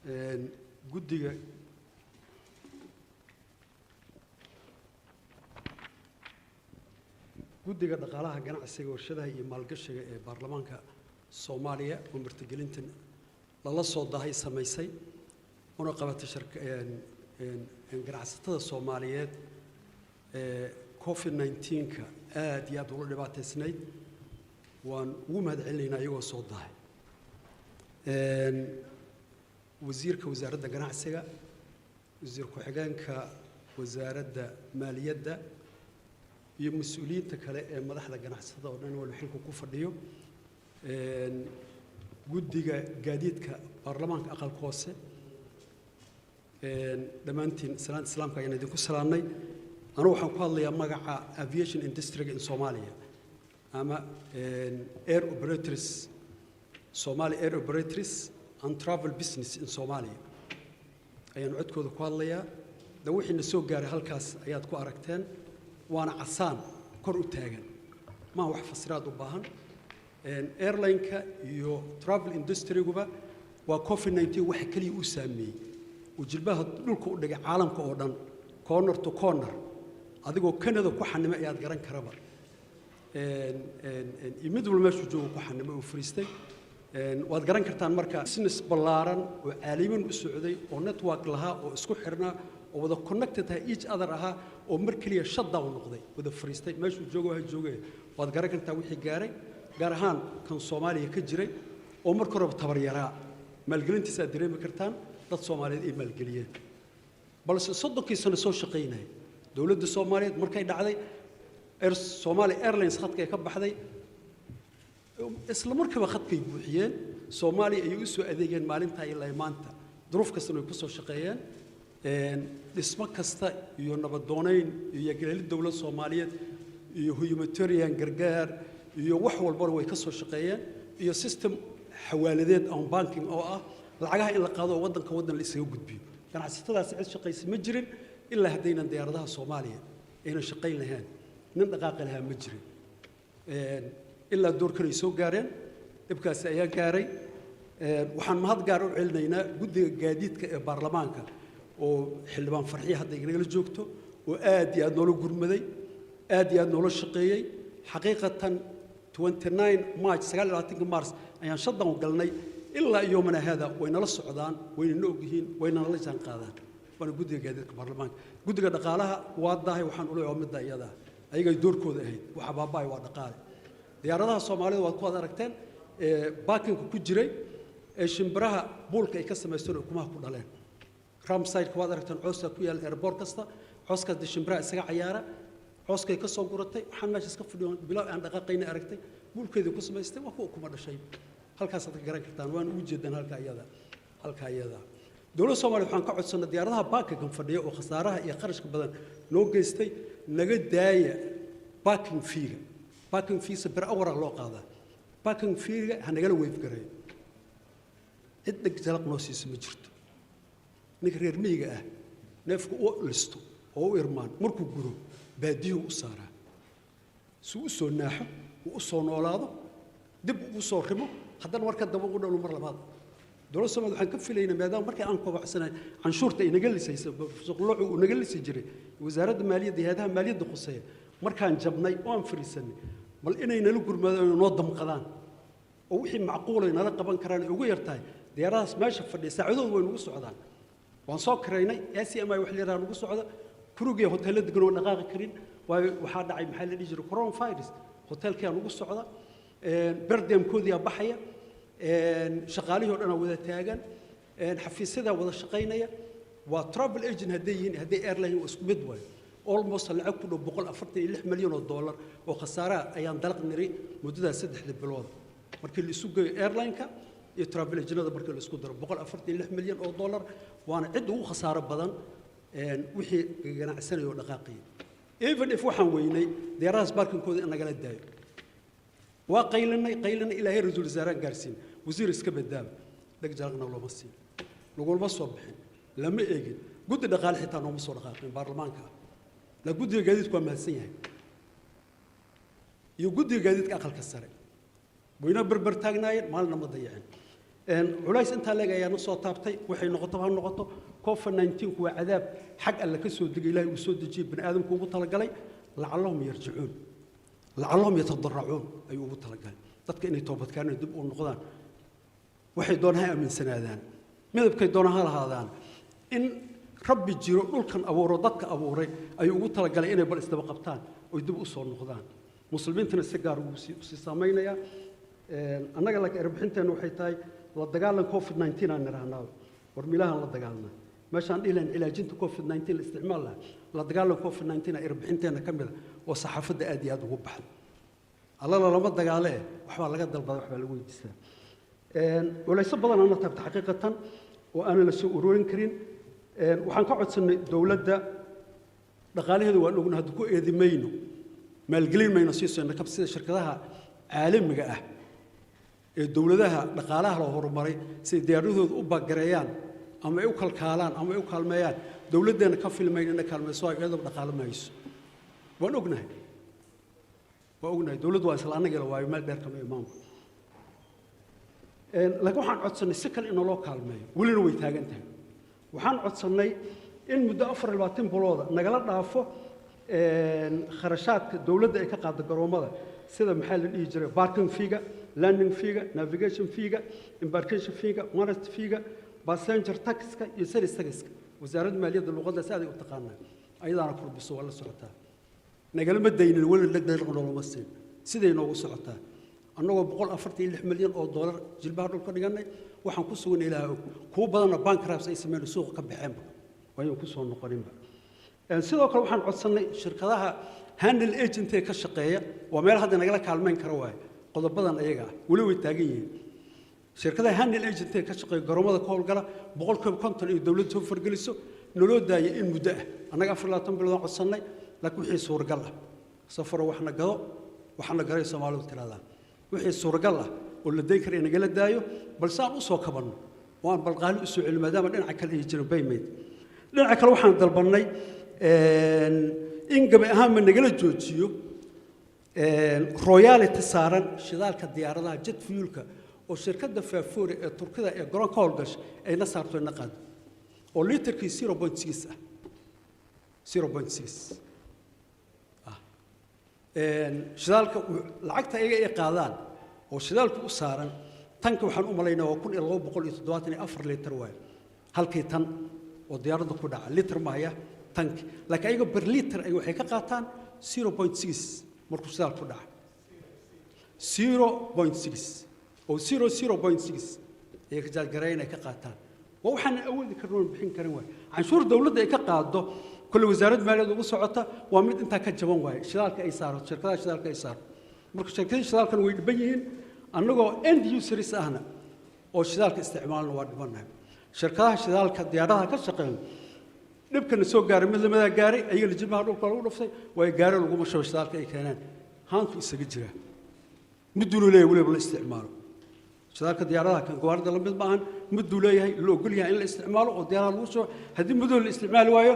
Guddiga dhaqaalaha, ganacsiga, warshadaha iyo maalgashiga ee baarlamaanka Soomaaliya oo martigelintan lala soo daahay samaysay una qabatay ganacsatada Soomaaliyeed ee COVID-19-ka aad iyo aad ula dhibaataysnayd, waan ugu mahadcelinaynaa iyagoo soo dahay. Wasiirka wasaaradda ganacsiga, wasiir ku-xigeenka wasaaradda maaliyadda iyo mas-uuliyiinta kale ee madaxda ganacsatada oo dhan wali xilku ku fadhiyo, guddiga gaadiidka baarlamaanka aqalka hoose, dhammaantiin salaanta islaamka ayaan idinku salaamnay. Anugu waxaan ku hadlayaa magaca aviation industry in Somalia ama air operators, Somali air operators and travel business in Somalia ayaan codkooda ku hadlayaa. Da wixiina soo gaaray halkaas ayaad ku aragteen, waana casaan kor u taagan, maa wax fasiraad u baahan. Airline-ka iyo travel industry-guba waa COVID-19 waxa keliya uu saameeyey uu jilbaha dhulka u dhigay caalamka oo dhan, corner to corner. Adigoo Canada ku xanimay ayaad garan karaba, iyo mid walba meeshuu joogo ku xanimay uu fariistay, waad garan kartaan. Marka business ballaaran oo caaliman u socday oo network lahaa oo isku xirnaa oo wada connected ahaa each other ahaa oo mar keliya shutdown noqday, wada fariistay, meeshuu joogo ha joogay, waad garan kartaa wixii gaaray, gaar ahaan kan Soomaaliya ka jiray oo marka horeba tabar yaraa. Maalgelintiisa aad dareemi kartaan, dad Soomaaliyeed ay maalgeliyeen, balse 30kii sano soo shaqaynayay. Dowladda Soomaaliyeed markay dhacday, Air Somalia Airlines khadka ay ka baxday, isla markiiba khadkay buuxiyeen. Soomaaliya ayay u soo adeegeen maalintaa ilaa maanta, duruuf kastana way ku soo shaqeeyeen. Dhismo kasta iyo nabadoonayn iyo galeelid dowlad Soomaaliyeed iyo humanitarian gargaar iyo wax walbana way ka soo shaqeeyeen, iyo system xawaaladeed on banking oo ah lacagaha in la qaado oo waddanka waddan la isaga gudbiyo. Ganacsatadaasi cid shaqaysa ma jirin ilaa haddaynan diyaaradaha Soomaaliya aynan shaqayn lahayn, nin dhaqaaqi lahaa ma jirin. Ilaa doorkan ay soo gaareen, dhibkaasi ayaa gaaray. Waxaan mahad gaar u celinaynaa guddiga gaadiidka ee baarlamaanka oo xildhibaan Farxiya hadda inagala joogto, oo aad iyo aad noola gurmaday, aad iyo aad noola shaqeeyey. Xaqiiqatan 29 March, 29-ka Mars ayaan shutdown galnay, ilaa yoomana hada way nala socdaan, wayna na ogyihiin, wayna nala jaan qaadaan. Waana guddiga gaadiidka baarlamaanka. Guddiga dhaqaalaha waa dahay, waxaan ule waa midda iyada ayagay doorkooda ahayd. Waxa baaba'ay waa dhaqaale. Diyaaradaha Soomaalida waad ku wad aragteen parking-ka ku jiray ee shimbiraha buulka ay ka samaysteen oo ukumaha ku dhaleen. Ramside-ka waad aragteen, cooska ku yaal airport kasta, cooskaas dee shimbiraha isaga cayaara, cooskay ka soo guratay. Waxaan meesha iska fadhiyo bilow aan dhaqaaqayna aragtay, buulkeedii ku samaystay, waa kuwa ukuma dhashay. Halkaasaad ka garan kartaan, waan ugu jeedaan halka iyada. Halka iyada dowladda Soomaaliya waxaan ka codsanay diyaaradaha parking-kan fadhiya oo khasaaraha iyo qarashka badan noo geystay, naga daaya parking fee-ga. Parking fee-sa per hour loo qaadaa, parking fee-ga ha nagala waive gareeyo. Cid dheg jalaq noo siisa ma jirto. Ninka reer miyiga ah neefku u listo oo u irmaan, markuu guro baadiyuhu u saaraa si uu u soo naaxo, uu u soo noolaado, dib ugu soo rimo, haddana marka daba ugu dhalo mar labaad. Dowladda Soomaaliya waxaan ka filaynaa, maadaama markii aan kobacsanay canshuurta ay naga lisaysa, suqloocu uu naga lisi jiray wasaaradda maaliyadda iyo hay'adaha maaliyadda khuseeya, markaan jabnay oo aan fariisanay, bal inay nala gurmadaan oo noo damqadaan oo wixii macquulay nala qaban karaan ay ugu yartahay diyaaradahaas meesha fadhiya. Saacadood way nagu socdaan, waan soo karaynay ACMI wax la yidhaha nagu socda, kurugii hoteello degan oo dhaqaaqi karin, waayo waxaa dhacay, maxaa la dhihi jiray, coronavirus. Hoteelkii aa nagu socda, per diem-koodii aa baxaya, shaqaalihii o dhan aa wada taagan, xafiisyadaa wada shaqaynaya. Waa travel agent hadday yihiin, hadday airline waa isku mid waayo. Almost lacag ku dhow $146 milyan oo khasaaraha ayaan dalaq niri muddadaas 3da bilooda, markii la isu geeyo airline-ka iyo travel agent-ada, markii la isku daro $146 milyan. Waana cid ugu khasaaro badan wixii ganacsanaya oo dhaqaaqaya. Even if waxaan weynay diyaaradahaas parking-kooda in nagala daayo, waa qaylinay, qaylinay, ilaahay ra-iisul wasaaraan gaarsiin, wasiir iska badaaba, dheg jalaqna looma siin, lagulama soo bixin, lama eegin. Guddi dhaqaale xitaa nooma soo dhaqaaqin baarlamaanka ah. La guddiga gaadiidku waa mahadsan yahay iyo guddiga gaadiidka aqalka sare, wayna berber taagnaayeen, maalina ma dayacin. Culays intaa leeg ayaa na soo taabtay. Waxay noqoto ha noqoto, COVID-19 waa cadaab xag Alle ka soo degay, Ilaahay uu soo dejiyey, bani aadamku ugu talagalay. Lacallahum yarjicuun, lacallahum yatadaracuun ayuu ugu talagalay dadka inay toobadkaan, dib u noqdaan. Waxay doonaan ha aaminsanaadaan, midabkay doonaan ha lahaadaan, in Rabbi jiro, dhulkan abuuro, dadka abuuray ayuu ugu talagalay inay bal isdaba qabtaan oy dib u soo noqdaan. Muslimiintana si gaar ugu sii saamaynayaa. Annaga laakiin erbixinteenna waxay tahay la dagaalan COVID-19 aan nidhahnaa. War milahan la dagaalnaa meeshaan dhihi lahayn cilaajinta COVID-19 la isticmaal lahaa, la dagaalan COVID-19 aa erbixinteenna ka mid a oo saxaafadda aad iyo aad ugu baxda. Allana lama dagaale eh, waxbaa laga dalbada, waxbaa lagu weydiistaa. Culayso badan ana taabta xaqiiqatan oo aanan la soo ururin karin. Waxaan ka codsannay dowladda, dhaqaalaheedu waan ogna, hadda ku eedi mayno, maalgelin mayno siisayno kab sida shirkadaha caalamiga ah ee dowladaha dhaqaalaha la horumaray siday diyaaradooda u bagareeyaan ama ay u kalkaalaan ama ay u kaalmeeyaan. Dowladdeena ka filmayn ina kaalmayso, ay iyadaba dhaqaalo ma hayso. Waan ognahay, waa ognahay, dowladdu waa isla annagila waayo, meel dheer kama imaanba. Laakiin waxaan codsannay si kale in naloo kaalmeeyo, welina way taagan tahay. Waxaan codsannay in muddo 24 bilooda nagala dhaafo kharashaadka dowladda ay ka qaaddo garoomada, sida maxaa la dhihi jiray, parking fee-ga, landing fee-ga, navigation fee-ga, embarkation fee-ga, managed fee-ga, passenger tax-ka iyo service tax-ka. Wasaaradda maaliyadda luqaddaas aaday u taqaanaa, ayadaana kurbiso, waa la socotaa. Nagalama daynin weli, dariiq noolama siin, siday noogu socotaa. Annagoo 146 milyan oo doolar jilbaha dhulka dhigannay, waxaan ku sugan Ilaaha og, kuwo badanna bankruptcy ay sameyn, suuqa ka baxeenba, waayan ku soo noqoninba. Sidoo kale waxaan codsannay shirkadaha handle agent ee ka shaqeeya, waa meel hadda nagala kaalmayn kara waaye. Qodobadan ayaga ah weli way taagan yihiin. Shirkadaha handle agent ee ka shaqeeya garoomada ka howlgala 50% iyo dowladda soo fargeliso, naloo daaya in muddo ah. Annaga 24 bilood aan codsannay, laakiin wixii suuragal ah, safaro waxna gado waxna garay Soomaalidu tiraahdaa, wixii suuragal ah oo la dayn kara in nagala daayo, balse aan u soo kabanno oo aan balqaali u soo celin, maadaama dhinaca kale ay jirin payment. Dhinaca kale waxaan dalbannay in gabi ahaanba nagala joojiyo royalty saaran shidaalka diyaaradaha, jet fuelka, oo shirkadda Faafoori ee Turkida ee garoon ka howlgasha ayna saarto, ina qaado, oo litirkii 0.6 ah, 0.6 ah. Shidaalka lacagta iyaga ay qaadaan oo shidaalku u saaran tanka, waxaan u malaynaa waa 1274 litir waaye halkii tan oo diyaaradda ku dhaca, litir mahaya tanki, laakiin ayaga per liter ay waxay ka qaataan 0.6 markuu shidaal ku dhaca, 0.6 oo 00.6 ayay ka jaargareyn ay ka qaataan. Waa waxaan awoodi karno oon bixin karin waay. Canshuur dowladda ay ka qaado kolle wasaaradda maaliyadda ugu socota waa mid intaa ka jaban waaye, shidaalka ay saaro, shirkadaha shidaalka ay saaro. Marka shirkadihii shidaalkana way dhiban yihiin, annagoo end users ahna oo shidaalka isticmaalna waa dhibannahay. Shirkadaha shidaalka diyaaradaha ka shaqeeya dhibkana soo gaaray mid lamadaa gaaray, ayagana jilbaha dhulka lagu dhuftay, waayo gaari laguma shubo shidaalka ay keeneen, haantu isaga jira mudduu leeyahay weliba la isticmaalo. Shidaalka diyaaradaha kan gawaarida la mid maahan, mudduu leeyahay la ogol yahay in la isticmaalo oo diyaaradaha lagu shubo. Haddii muddoo la isticmaali waayo,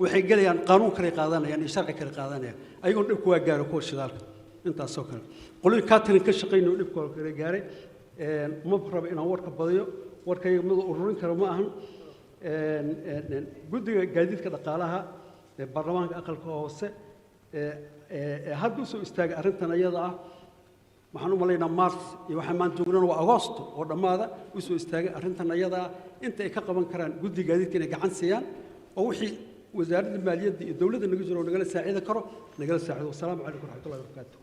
waxay gelayaan qaanuun kale qaadanayaan iyo sharci kale qaadanayaan, ayagoon dhibku waa gaaro kuwa shidaalka. Intaasoo kale qolooyin catering ka shaqaynayo dhibka kale gaaray. Ma rabo inaan warka badiyo, warkayga mid ururin karo ma ahan. Guddiga gaadiidka dhaqaalaha ee baarlamaanka aqalka hoose ee hadda usoo istaagay arrintan ayada ah, waxaan u malaynaa Mars iyo waxaan maanta joognana waa Agoosto oo dhammaada, usoo istaagay arrintan ayada ah, inta ay ka qaban karaan guddiga gaadiidka inay gacan siiyaan oo wixii wasaaradda maaliyadda iyo dowladda naga jiro oo nagala saacidi karo nagala saacido. Wasalaamu calaykum waraxmatullahi wabarakaatu.